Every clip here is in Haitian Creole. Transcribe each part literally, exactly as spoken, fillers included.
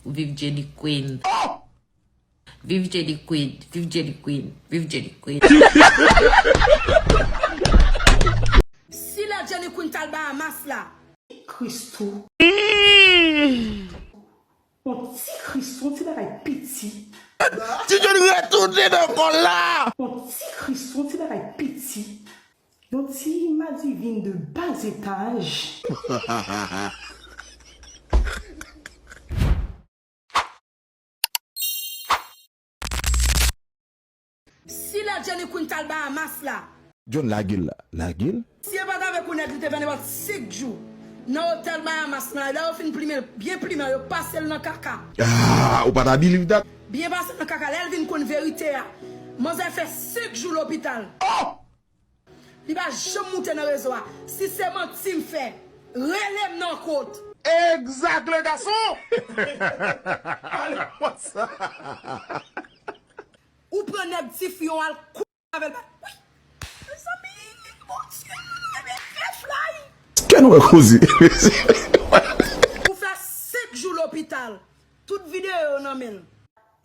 Viv Jenny Queen. Viv Jenny Queen. Viv Jenny Queen. Viv Jenny Queen. Si lè Jenny Queen t al Bahamas la. Christoo. On ti Christoo, on ti bagay piti. Ti Jenny retounen nan kòl la. On ti Christoo, on ti bagay piti. Yon ti madivin de bas étage. Si lè Jenny Queen t al Bahamas la. John, lage l la, lage l. Si e pa t avèk ou nèg li te fè nenpòt senk jou nan otèl Bahamas lan, lè yo fin plimen l, byen plimen, yo pase l nan kaka. Ah, ou pa ta believe that? Byen pase l nan kaka, lè l vin konn verite a, manzè fè senk jou lopital. Oh! Li pa janm moute nan rezo a. Si se manti m fè, rele m nan kot. Exact, le garçon! Ale konsa. Ou pran nèg tifi yon al kou avè l. Wi. Mezanmi, Bondye, nou renmen fè flay. Kè nou wè koze. Ou fè senk jou lopital. Tout videyo yo nan men l.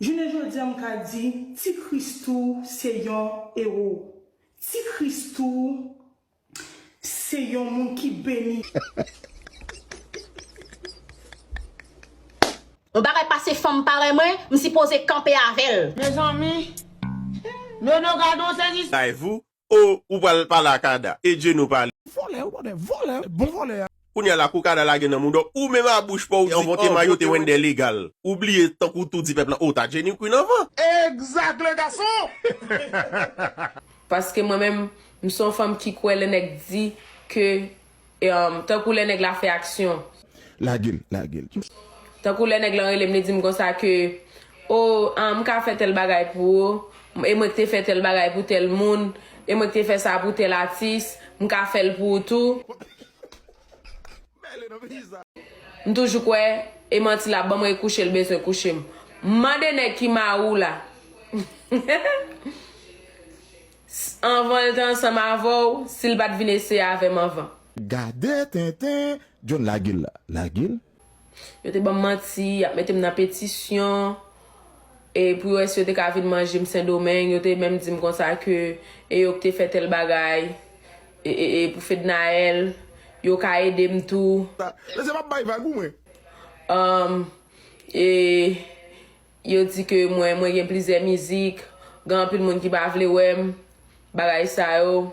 Jounen jodi a, m ka di, Ti Christoo se yon ewo. Ti Christoo se yon moun ki beni. Yon bagay pase fanm parèy mwen, m sipoze kanpe avè l. Mezanmi, Nono gade yon sezi. Live ou, o, ou pral pale ak Ada. E Djeno pale. Vòlè, ou konnen vòlè, bon vòlè a. Kounye a la kou Ada lage nan mouda w, ou menm a bouch pa w di, envante mayo te Wendè legal. Ou bliye tankou tou di pèp lan, o, ta Jenny Queen anvan. Exact, le garçon! Paske mwen menm, m se yon fanm ki kwè lè nèg di ke, e, um, tankou lè nèg la fè aksyon. Lage l, lage l. Tankou lè nèg lan rele m, li di m konsa ke, o, ah, m ka fè tèl bagay pou ou, e mwen ki te fè tèl bagay pou tèl moun, e mwen ki te fè sa pou tèl atis, m ka fè l pou ou tou. M toujou kwè, e manti l ap ban mwen, e kouche l bezwen kouche m. M mande nèg ki mari w la. S-, anvan l te ansanm avè w, si l pa t vin eseye avè m anvan. Gade tenten, John lage l la, lage l. Yo te ban m manti, y ap mete m nan petisyon, e pou yo wè si yo te ka vin manje m Sendomeng, yo te menm di m konsa ke e yo ki te fè tèl bagay, e, e, e pou Fednaelle, yo ka ede m tou. Mesye m ap bay vag ou mwen. Um, e, Yo di ke mwen, mwen gen plizyè mizik, gen anpil moun ki pa vle wè m, bagay sa yo.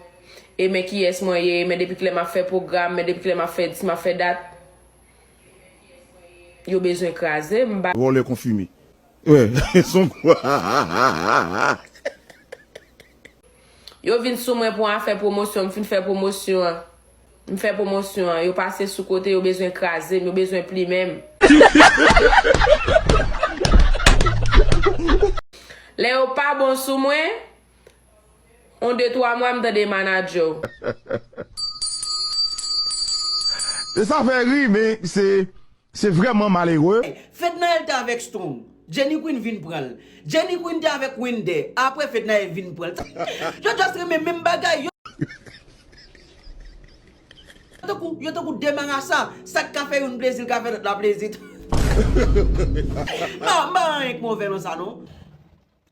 E men kiyès mwen ye, men depi kilè m ap fè pwogram, men depi kilè m ap fè dis, m ap fè dat. Yo bezwen kraze m, m pa. Vòlè konfime. Wè, son gwo. Yo vin sou mwen pou afè pwomosyon, m fin fè pwomosyon an. M fè pwomosyon an, yo pase sou kote, yo bezwen kraze m, yo bezwen plimen m. Lè yo pa bon sou mwen, on de twa mwa, m tande manadjè w. E sa fè ri, men se Se vrèman malere. Fednaelle te avèk Strong. Jenny Queen vin pran l. Jenny Queen te avèk Wendè. Apre Fednaelle vin pran l. Yo just renmen menm bagay. Yo tankou, yo tankou de marasa. Sa k ka fè youn plezi, l ka fè lòt la plezi. M pa, m pa anyen k move nan sa, non.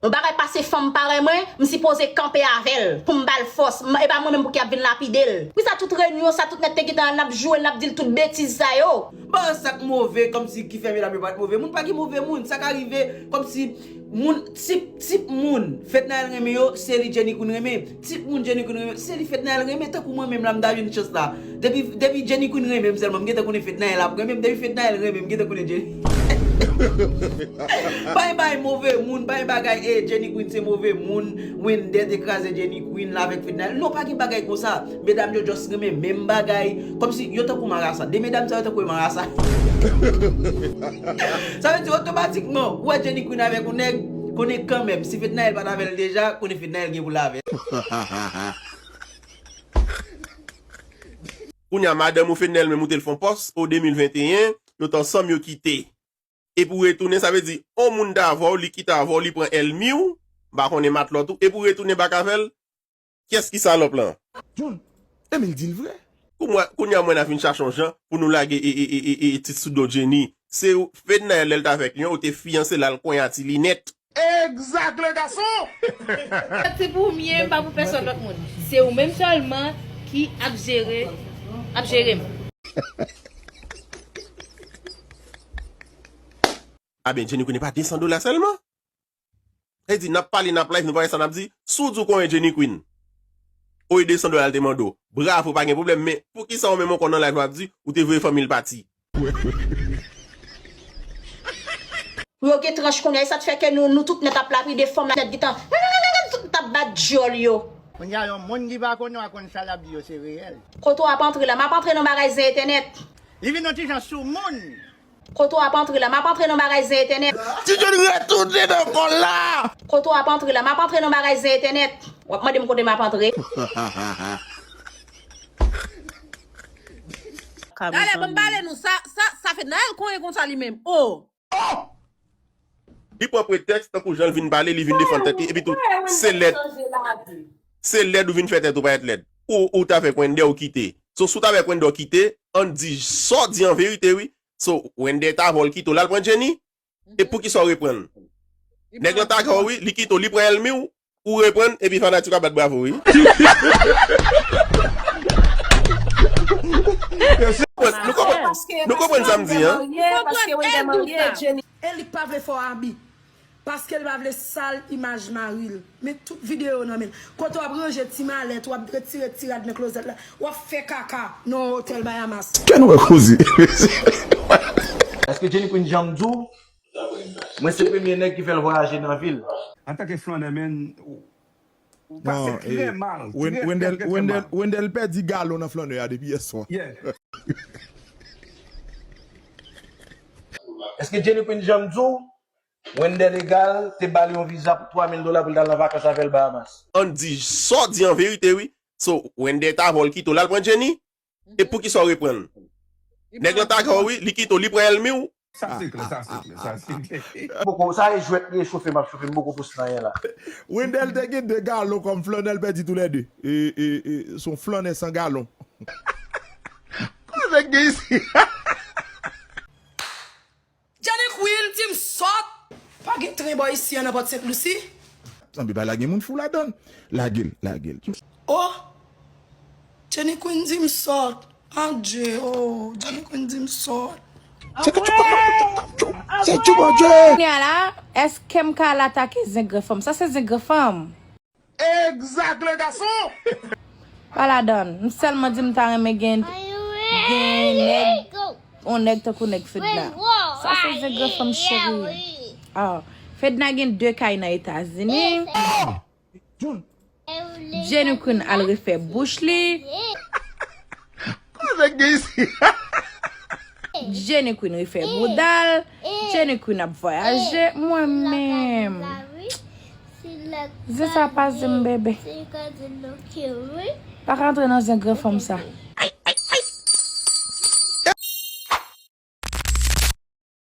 Yon bagay pase fanm parèy mwen, m sipoze kanpe avè l, pou m ba l fòs. M, e pa mwen menm pou ki ap vin lapide l. Poukisa tout reyinyon sa, tout nèg te gentan al, n ap joure l, n ap di l tout betiz sa yo? Bon, sa k move, kòmsi ki fè medam yo pa t move. Moun pa gen move moun, sa ka rive, kòmsi moun, tip, tip moun, Fednaelle renmen yo, se li Jenny Queen renmen. Tip moun Jenny Queen renmen, se li Fednaelle renmen. Tankou mwen menm la, m ta jwenn chans la. Depi, depi Jenny Queen renmen m sèlman, m gentan konnen Fednaelle ap renmen m. Depi Fednaelle renmen m, m gentan konnen Jenny. Pa gen bagay move moun, pa gen bagay, eh, Jenny Queen se move moun, Wendè te kraze Jenny Queen la avèk Fednaelle. Non, pa gen bagay konsa. Medam yo just renmen menm bagay. Kòmsi yo tankou marasa. De medam sa yo tankou marasa. Sa vle di otomatikman, ou wè Jenny Queen avèk yon nèg, konnen kanmenm, si Fednaelle pa t avè l deja, konnen Fednaelle gen pou l avè l. Kounye a, madanm ou Fednaelle menm ou te l fè yon pòs, o de mil venteyen, yo t ansanm, yo kite. Epi w retounen, sa vle di, on moun t avè w, li kite avè w, li pran èlmi w, m pa konnen matlòt ou, epi w retounen bak avè l, kiyès ki salòp lan? John, Emil di l vre. Kounye a, kounye a mwen n a fin chache yon jan pou nou lage e, e, e, e, e tit sou do Jenny. Se Fednaelle, lè l t avèk Lion, ou te fiyanse l al konyen a Ti Linèt. Exact, le garçon! Se pou mwen, pa pou pèsòn lòt moun. Se ou menm sèlman ki ap jere, ap jere m. A ben, Jenny Queen, e pa de san dola sèlman? Sa vle di, n ap pale, n ap live, nou pa wè sa n ap di. Si w di w konyen Jenny Queen, oye de san dola l te mande w. Bravo, pa gen pwoblèm, men poukisa ou menm ankò nan live w ap di ou te voye fanmi l pati? Pou yo gen tranch kounye a, e sa k fè ke nou, nou tout nèt ap lapide fanm la nèt gentan t ap bat dyòl yo. Kounye a, yon moun ki pa konnen w a konn sa l ap di yo se reyèl. Kote w ap antre la, m ap antre nan bagay zen entènèt. Li vin yon ti jan sou moun. Kote w ap antre la, m ap antre nan bagay zen entènèt. Ti John retounen nan kòl la. Kote w ap antre la, m ap antre nan bagay zen entènèt. W ap mande m kote m ap antre. Talè, ban m pale nou, sa, sa, sa Fednaelle konyen konsa li menm. Oh! Li pran pretèks, tankou jan l vin pale, li vin defann tèt li, epi tou, se lèd. Se lèd ou vin fè tèt ou parèt lèd. Ou, ou t avèk Wendell, ou kite. So, si w t avèk Wendell, ou kite, ann di sa w di an verite, wi. So, Wendell t avè w, l kite w, l al pran Jenny? E poukisa w reprann? Nèg lan t avè w, wi, li kite w, li pran ènmi w, ou reprann, epi fanatik w ap bat bravo, wi. Nou konprann, nou konprann sa m di, an? E li pa vle fè w abi. Paske l pa vle sal imaj mari l. Men tout videyo yo nan men l. Kote w ap ranje ti malèt, w ap retire ti rad nan klozèt la, w ap fè kaka nan yon otèl Bahamas. Kè nou wè koze. Èske Jenny Queen janm di w, mwen se premye nèg ki fè l vwayaje nan vil? Antanke flannè, men, ou, ou pase trè mal, trè, trè, trè, trè mal. Wendell pèdi galon nan flannè a depi yèswa. Yeah. Èske Jenny Queen janm di w, Wendell Egal te ba l yon viza pou twa mil dola pou l t al nan vakans avè l Bahamas? Ann di sa w di an verite, wi. So, Wendell t avè w, l kite w, l al pran Jenny? E poukisa w reprann? Nèg lan t avè w, wi, li kite w, li pran ènmi w. Sa se klè, sa se klè, sa se klè. Poko, sa e jwèt li e chofe m ap chofe, m poko pou s nan anyen la. Wendell te gen de galon kòm flannè, l pèdi toulède. E, e, e, se yon flannè san galon. Kote nèg gen isi? Jenny Queen di m sòt. Pa gen tren bò isi an nan Pòt Sent Lisi. Sanble pa lage moun fou ladan l. Lage l, lage l. Oh! Jenny Queen di m sòt. Adje, oh, Jenny Queen di m sòt. Se tchou, tchou, tchou, tchou, tchou, se tchou, Bondye. Kounye a la, èske m ka al atake zengre fanm? Sa se zengre fanm. Exact, le garçon! Pa ladan. M sèlman di m ta renmen gen, gen nèg, yon nèg tankou nèg Fedna. Sa se zengre fanm cheri. Ah, Fedna gen de kay nan Etazini. Jenny Queen al refè bouch li. Kote nèg gen isi? Jenny Queen refè bouda l. Jenny Queen ap vwayaje. Mwen menm. Zen sa pa zen m, bebe. Pa ka antre nan zen granfanm sa.